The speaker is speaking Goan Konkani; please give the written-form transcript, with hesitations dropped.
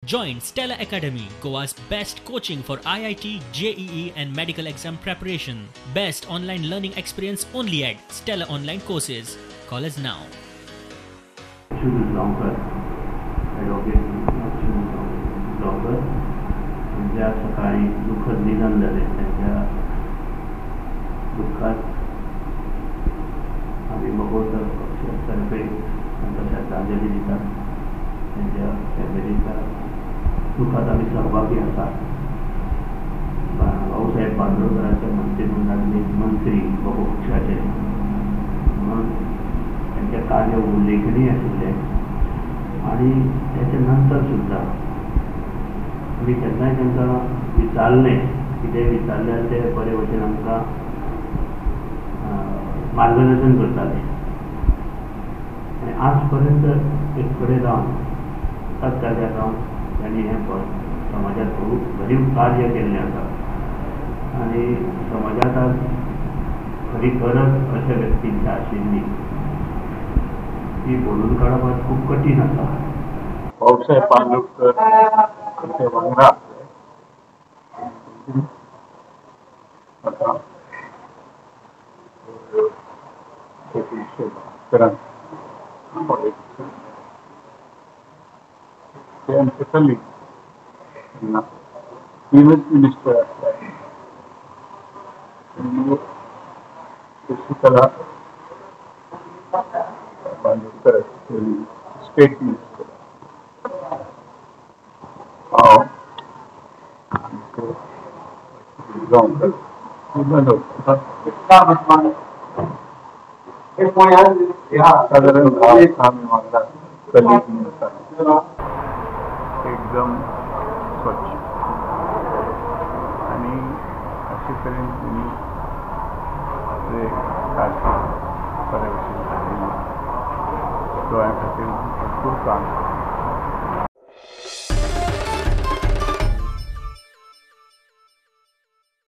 Join Stellar Academy, Goa's best coaching for IIT, JEE and medical exam preparation. Best online learning experience only at Stellar Online Courses. Call us now. Gaonkar, advocate Gaonkar त्यांच्या सकाळी दुःखद निधन झाले. त्यांच्या दुःखात आम्ही मगोदर पक्षातर्फे त्यांना श्रद्धांजली दितात. त्यांच्या फॅमिलीच्या दुःखात आम्ही सहभागी आसा. भाऊसाहेब बांदोडकरांच्या मंत्रिमंडळातले मंत्री मगो पक्षाचे म्हणून त्यांचे कार्य उल्लेखनीय आशिल्लें आनी त्याच्या नंतर सुद्दां आमी केन्नाय तांकां विचारलें, कितें विचारल्यार ते बरे भशेन आमकां मार्गदर्शन करताले. आनी आज पर्यंत एक कडेन रावन एकाच जाग्यार रावन तांणी हें समाजांत खूब भरीव कार्य केल्लें आसा आनी समाजांत आज खरी गरज अशा व्यक्तींची आशिल्ली ती भरून काडप आज खूब कठीण आसा. भाऊसाहेब बांदोडकर आमच्या वांगडा आसले. आतां 1972 ते आमचे कलीग तेन्ना तीनच मिनिस्टर आसले. शशिकला बांदोडकर स्टेट मिनिस्टर, हांव गांवकर बांदोडकर. साधारण 10 आमी वांगडा कलीग म्हणटा. एकदम स्वच्छ आनी अशे तरेन तेणी आपले कारकीर्द बरे भशेन सारयली. गोंया खातीर भरपूर काम